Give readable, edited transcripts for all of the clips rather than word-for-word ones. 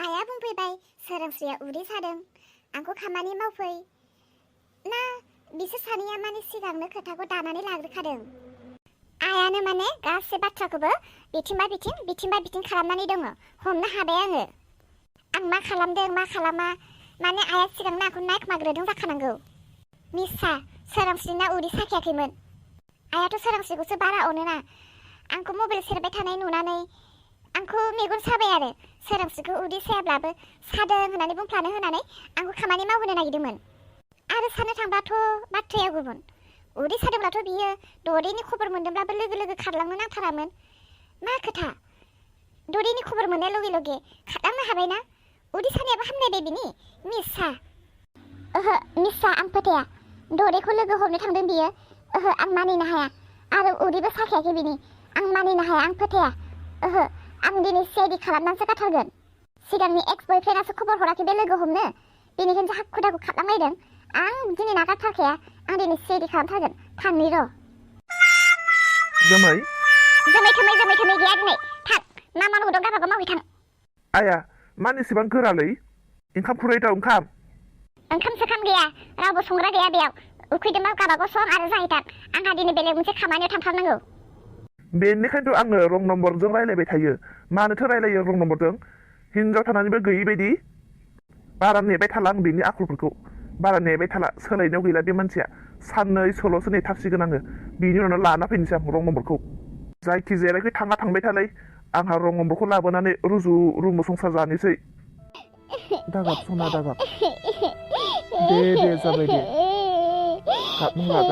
आइया बुंफैबाय सोरांस्रिया उदै सादों आंखौ खामानि मावफै ना बिसोर सानैया माने सिगांनो खोथाखौ दानानै लाग्रोखादों। आइयानो माने गासै बाथ्राखौबो बिथिंबा बिथिं खालामनानै दङ। हमनो हाबाय आङो। आं मा खालामदों मा खालामा माने आइया सिगांनो आंखौ नायखोमाग्रोदों जाखानांगौ। मिसा सोरांस्रिना उदै साखायाखैमोन। आइयाथ' सोरांस्रिखौसो बारा अनोना आंखौ मबाइल सेरबाय थानाय नुनानै आंखौ मेगन साबाय आरो सोरांस्रिखौ उदै सायाब्लाबो सादों होननानै बुंफ्लानो होनानै आंखौ खामानि मावहोनो नागिरदोंमोन। आरो साननो थांबाथ' बाथ्राया गुबुन। उदै सादोंब्लाथ' बियो ददेनि खबर मोनदोंब्लाबो लोगो खारलांनो नांथारामोन। मा खोथा ददेनि खबर मोननाय लगे खारलांनो हाबायना उदै सानायाबो हामलायबाय बिनि। मिसा ओहो मिसा आं फोथाया। ददेखौ लोगो हमनो थांदों बियो। ओहो आं मानिनो हाया। आरो उदैबो साखायाखै बिनि। आं मानिनो हाया आं फोथाया। ओहो आं दिनै सिआइडि खालामनानैसो गारथारगोन। सिगांनि एक्स बयफ्रेन्डआसो खबर हराखै बे लोगो हमनो बेनिखायनो हाखु दाखु खारलांलायदों। आं दिनै नागारथारखाया। आं दिनै सिआइडि खालामथारगोन। थांनि र' जोमै थोमै गैया दिनै। थां मा मावनांगौ दं गावबागाव मावहै थां। आया मानो एसेबां गोरालै ओंखाम खुरैदाव ओंखाम सोखाम गैया रावबो संग्रा गैया बेयाव। उखैदोंबा गावबागाव सं आरो जाहैथार। आंहा दिनै बेलेग मोनसे खामानियाव थांथारनांगौ। बेनिखायनोथ' आङो रं नम्बरजों रायलायबाय थायो। मानोथो रायलायो रं नम्बरजों? हिनजाव थानानैबो गैयि बायदि बारा नेबाय थाला आं बेनि आखलफोरखौ। बारा नेबाय थाला सोलायनायाव गैला बे मानसिया। साननै सल'सो नेथारसिगोन आङो। बिनि उनाव लाना फैनोसै आं रं नम्बरखौ। जायखिजायाखै थांबाय थालाय। आंहा रं नम्बरखौ लाबोनानै रुमु संसार जानोसै। दागाब सना दागाब। दे जाबाय दे। गाबनांला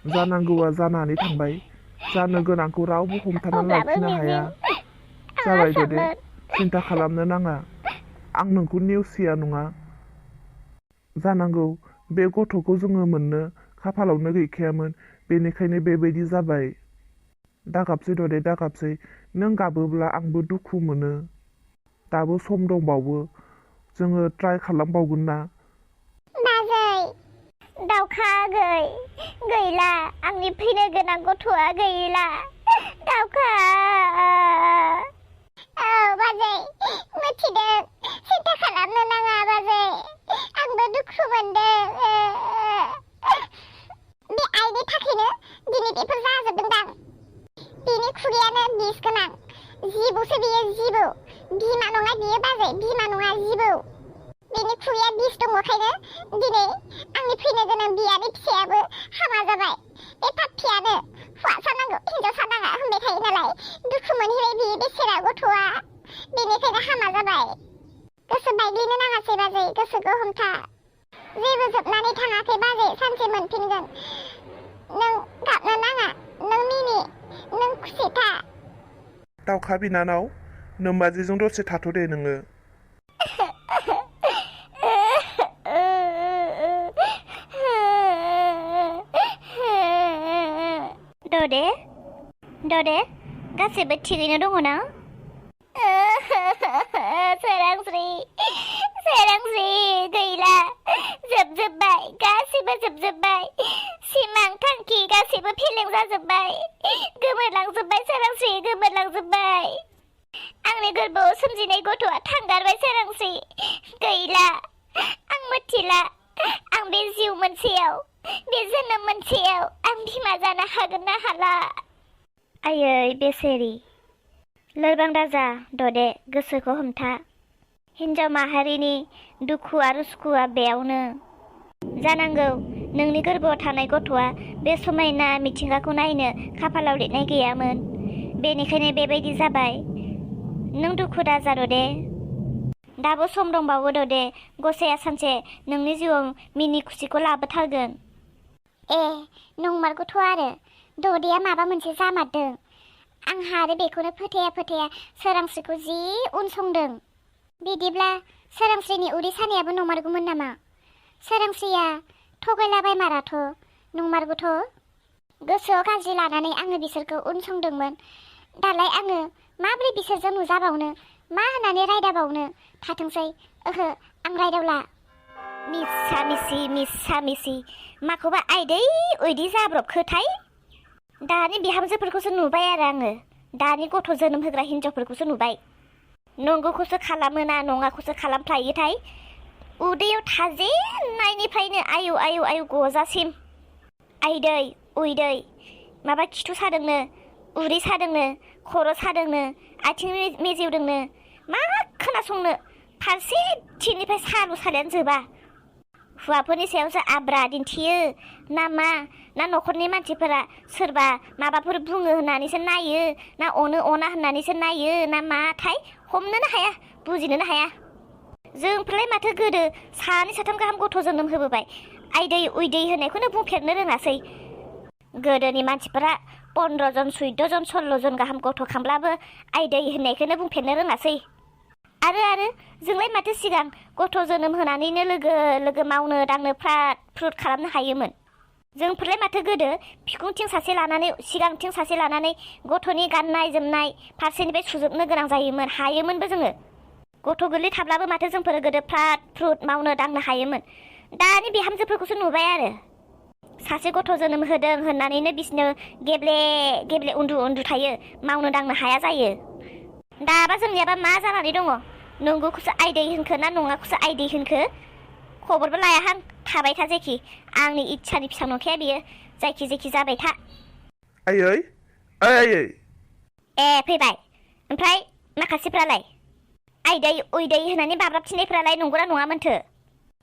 जानांगौआ जानानै थांबाय। जानो गोनांखौ रावबो हमथानानै लाखिनो हाया। जाबाय दे सिन्था खालामनो नाङा। आं नोंखौ नेवसिया नङा। जानांगौ बे गथ'खौ जोङो मोननो खाफालावनो गैखायामोन। बेनिखायनो बेबायदि जाबाय। दागाबसै दे दागाबसै। नों गाबोब्ला आंबो दुखु मोनो। दाबो सम दंबावो। जोङो ट्राइ खालामबावगोन ना। दावखा गैला आंनि फैनो गोनां गथ'आ गैला। दावखा औ बाजै मिथिदों। सिन्था खालामनो नाङा बाजै। आंबो दुखु मोनदों। बे आइनि थाखायनो दिनै बेफोर जाजोबदोंदां। बिनि खुगायानो बिस गोनां। जिबौसो बियो जिबौ। बिमा नङा बियो बाजै बिमा नङा जिबौ। बेनि खुगाया बिस दङखायनो दिनै आंनि फैनो गोनां बियानि फिसायाबो हामा जाबाय। बे पाप्पियानो हौवासा नांगौ हिनजावसा नाङा होनबाय थायो नालाय दुखु मोनहैबाय बियो बेसेरा गथ'आ। बेनिखायनो हामा जाबाय। गोसो बायग्लिनो नाङासै बाजै गोसोखौ हमथा। जेबो जोबनानै थाङाखै बाजै सानसे मोनफिनगोन। नों गाबनो नाङा। नों मिनि नों खुसि था। दावखा बिनानाव नोमबाजैजों दसे थाथ' दे नोङो। ददे गासैबो थिगैनो दङ ना? सोरांस्रि गैला। जोबजोब्बाय गासैबो जोबजोब्बाय। सिमां थांखि गासैबो फेलें जाजोब्बाय। गोमोरलांजोब्बाय सोरांस्रि गोमोरलांजोब्बाय। आंनि गोरबोआव सोमजिनाय गथ'आ थांगारबाय सोरांस्रि गैला। आं मिथिला आं बे जिउ मोनसेयाव बे जोनोम मोनसेयाव आं बिमा जानो हागोन ना हाला। आयै बेसेरि लोरबां दाजा ददे गोसोखौ हमथा। हिन्जाव माहारिनि दुखु आरो सुखुआ बेयावनो। जानांगौ नोंनि गोरबोआव थानाय गथ'आ बे समायना मिथिंगाखौ नायनो खाफालाव लिरनाय गैयामोन। बेनिखायनो बेबायदि जाबाय। नों दुखु दाजा ददे। दाबो सम दंबावो ददे। गसाइया सानसे नोंनि जिउआव मिनि खुसिखौ लाबोथारगोन। नंमारगौथ' आरो ददेया माबा मोनसे जामारदों। आंहा आरो बेखौनो फोथाया सोरांस्रिखौ जि उनसंदों। बिदिब्ला सोरांस्रिनि उदै सानायाबो नंमारगौमोन नामा? सोरांस्रिया थगायलाबायमाराथ' नंमारगौथ'। गोसोआव गाज्रि लानानै आङो बिसोरखौ उनसंदोंमोन। दालाय आङो माब्रै बिसोरजों नुजाबावनो मा होननानै रायदाबावनो। थाथोंसै ओहो आं रायदावला। मिसा मिसि माखौबा आयदै उइदि जाब्रबखोथाय। दानि बिहामजोफोरखौसो नुबाय आरो आङो दानि गथ' जोनोम होग्रा हिनजावफोरखौसो नुबाय नंगौखौसो खालामो ना नङाखौसो खालामफ्लायोथाय उदैयाव थाजेननायनिफ्रायनो आयौ आयौ आयौ गजासिम आइदै उइदै माबा खिथु सादोंनो उदै सादोंनो खर' सादोंनो आथिं मेजेवदोंनो मा खोनासंनो फारसेथिंनिफ्राय सालु सालायानो जोबा हौवाफोरनि सायावसो आब्रा दिन्थियो ना मा ना न'खरनि मानसिफोरा सोरबा माबाफोर बुङो होननानैसो नायो ना अनो अना होननानैसो नायो ना माथाय हमनोनो हाया बुजिनोनो हाया जोंफ्रालाय माथो गोदो सानै साथाम गाहाम गथ' जोनोम होबोबाय आइदै उइदै होननायखौनो बुंफेरनो रोङासै गोदोनि मानसिफोरा 15 जन 14 जन 16 जन गाहाम गथ' खांब्लाबो आइदै होननायखौनो बुंफेरनो रोङासै आरो जोंलाय माथो सिगां गथ' जोनोम होनानैनो लोगो लोगो मावनो दांनो फ्रात फ्रुट खालामनो हायोमोन जोंफोरलाय माथो गोदो बिखुंथिं सासे लानानै सिगांथिं सासे लानानै गथ'नि गाननाय जोमनाय फारसेनिफ्राय सुजोबनो गोनां जायोमोन हायोमोनबो जोङो गथ' गोरलै थाब्लाबो माथो जोंफोर गोदो फ्रात फ्रुट मावनो दांनो हायोमोन दानि बिहामजोफोरखौसो नुबाय आरो सासे गथ' जोनोम होदों होननानैनो बिसनो गेब्ले गेब्ले उन्दु उन्दु थायो मावनो दांनो हाया जायो दाबा जोंनियाबा मा जानानै दङ नंगौखौसो आइदै होनखो ना नङाखौसो आइदै होनखो खबरबो लायाहां थाबाय था जेखि आंनि इच्छानि फिसा नंखाया बियो जायखि जेखि जाबाय था आयै आयै ए फैबाय ओमफ्राय माखासेफ्रालाय आइदै उइदै होननानै बाब्राबथिनायफ्रालाय नंगौना नङामोनथो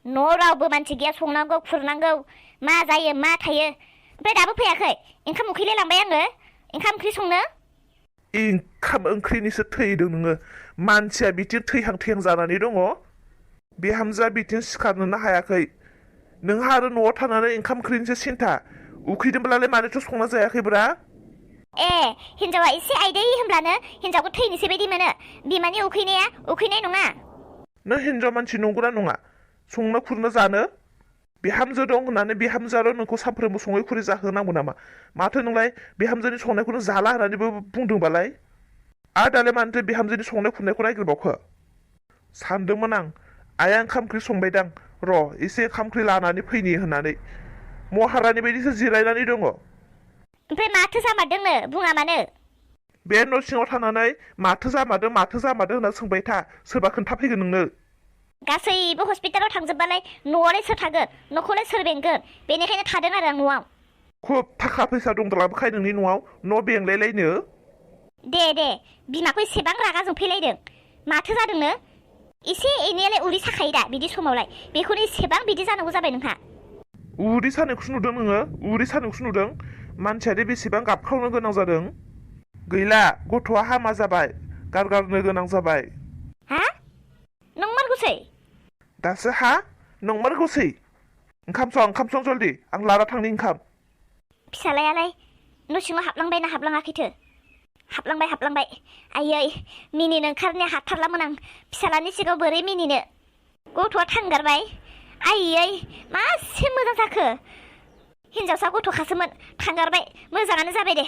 न' रावबो मानसि गैया संनांगौ खुरनांगौ मा जायो मा थायो ओमफ्राय दाबो फैयाखै ओंखाम उखैलाय लांबाय आङो ओंखाम ओंख्रि संनो ओंखाम ओंख्रिनिसो थैदों नोङो मानसिया बिथिं थैहां थैहां जानानै दङ बिहामजोआ बिथिं सिखारनोनो हायाखै नोंहा आरो न'आव थानानै ओंखाम ओंख्रिनिसो सिन्था उखैदोंब्लालाय मानोथो संना जायाखैब्रा ए हिन्जावा एसे आइदै होनब्लानो हिन्जावखौ थैनोसै बायदि मोनो बिमानि उखैनाया उखैनाय नङा नों हिन्जाव मानसि नंगौना नङा संनो खुरनो जानो बिहामजो दं होननानै बिहामजोआल' नोंखौ सानफ्रोमबो सङै खुरै जाहोनांगौ नामा माथो नोंलाय बिहामजोनि संनायखौनो जाला होननानैबो बुंदोंबालाय आरो दालाय मानोथो बिहामजोनि संनाय खुरनायखौ नायगिरबावखो सानदोंमोन आं आइया ओंखाम ओंख्रि संबायदां र' एसे ओंखाम ओंख्रि लानानै फैनि होननानै महारानि बायदिसो जिरायनानै दङ ओमफ्राय माथो जामारदोंनो बुङा मानो बे न' सिङाव थानानै माथो जामारदों होनना सोंबाय था सोरबा खोन्थाफैगोन नोंनो गासैबो हस्पिटालाव थांजोबबालाय न'आवलाय सोर थागोन न'खौलाय सोर बेंगोन बेनिखायनो थादों आरो आं न'आव खुब थाखा फैसा दंद्राबोखाय नोंनि न'आव न' बेंलायलायनो दे बिमाखौ एसेबां रागा जोंफैलायदों माथो जादोंनो एसे एनैयालाय उदै साखायो दा बिदि समावलाय बेखौनो एसेबां बिदि जानांगौ जाबाय नोंहा उदै सानायखौसो नुदों नोङो उदै सानायखौसो नुदों मानसियादि बेसेबां गाबख्रावनो गोनां जादों गैला गथ'आ हामा जाबाय गारगारनो गोनां जाबाय हा नंमारगौसै दासो हा नंमारगौसै ओंखाम सं जल्दि आं लाना थांनि ओंखाम फिसालायालाय न' सिङाव हाबलांबायना हाबलाङाखैथो हाबलांबाय आयै मिनिनो ओंखारनाया हाथारलामोन आं फिसालानि सिगाङाव बोरै मिनिनो गथ'आ थांगारबाय आयै मासे मोजां जाखो हिन्जावसा गथ'खासोमोन थांगारबाय मोजाङानो जाबाय दे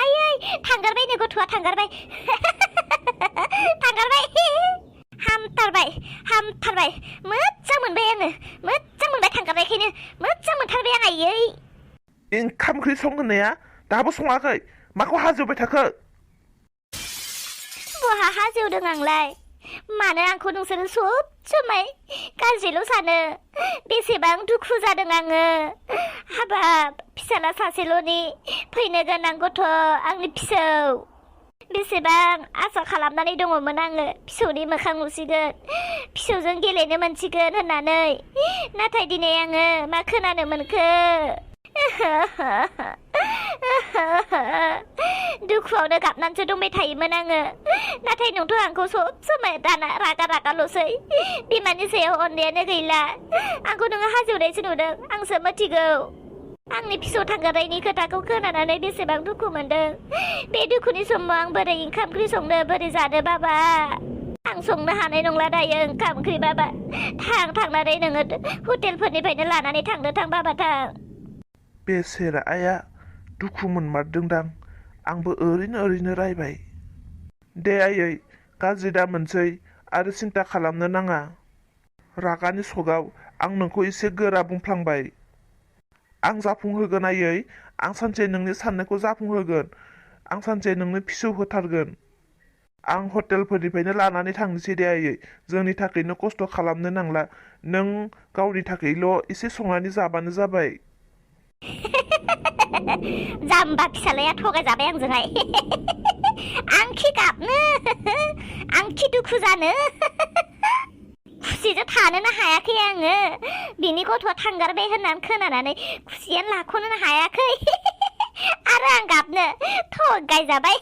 आयै थांगारबायनो गथ'आ थांगारबाय हामथारबाय मोजां मोनबाय आङो मोजां मोनबाय थांगारनायखायनो मोजां मोनथारबाय आं आयै ओंखाम ओंख्रि सं होननाया दाबो सङाखै माखौ हाजोबबाय थाखो बहा हाजौदों आंलाय मानो आंखौ नोंसोरो सब समाय गाज्रिल' सानो बेसेबां दुखु जादों आङो हाबाब फिसाला सासेल'नि फैनो गोनां गथ' आंनि फिसौ बेसेबां आसा खालामनानै दङमोन आङो फिसौनि मोखां नुसिगोन फिसौजों गेलेनो मोनसिगोन होननानै नाथाय दिनै आङो मा खोनानो मोनखो दुखुआवनो गाबनानैसो दंबाय थायोमोन आङो नाथाय नोंथ' आंखौ सब समाय दाना रागाल'सै बिमानि सायाव अननायानो गैला आंखौ नोङो हाजौनायसो नुदों आंसो मिथिगौ आंनि फिसौ थांगारनायनि खोथाखौ खोनानानै बेसेबां दुखु मोनदों बे दुखुनि समाव आं बोरै ओंखाम ओंख्रि संनो बोरै जानो बाबा आं संनो हानाय नंला दायो ओंखाम ओंख्रि बाबा थांनानै नोङो हटेलफोरनिफ्रायनो लानानै थां बाबा थां बेसेरा आइया दुखु मोनमारदोंदां आंबो ओरैनो रायबाय दे आयै गाज्रि दा मोनसै आरो सिन्था खालामनो नाङा रागानि सगाव आं नोंखौ एसे गोरा बुंफ्लांबाय। आं जाफुंहोगोन आयै, आं सानसे नोंनि साननायखौ जाफुंहोगोन। आं सानसे नोंनो फिसौ होथारगोन। आं हटेलफोरनिफ्रायनो लानानै थांनोसै दे आयै, जोंनि थाखायनो खस्थ' खालामनो नांला। नों गावनि थाखायल' एसे संनानै जाबानो जाबाय। जाम्बा फिसालाया थगायजाबाय आंजोंहाय। आं खि गाबनो, आं खि दुखु जानो। खुसिजों थानोनो हायाखै आङो। बिनि गथ'आ थांगारबाय होननानै खोनानानै खुसियानो लाख'नोनो हायाखै। आरो आं गाबनो थगायजाबाय।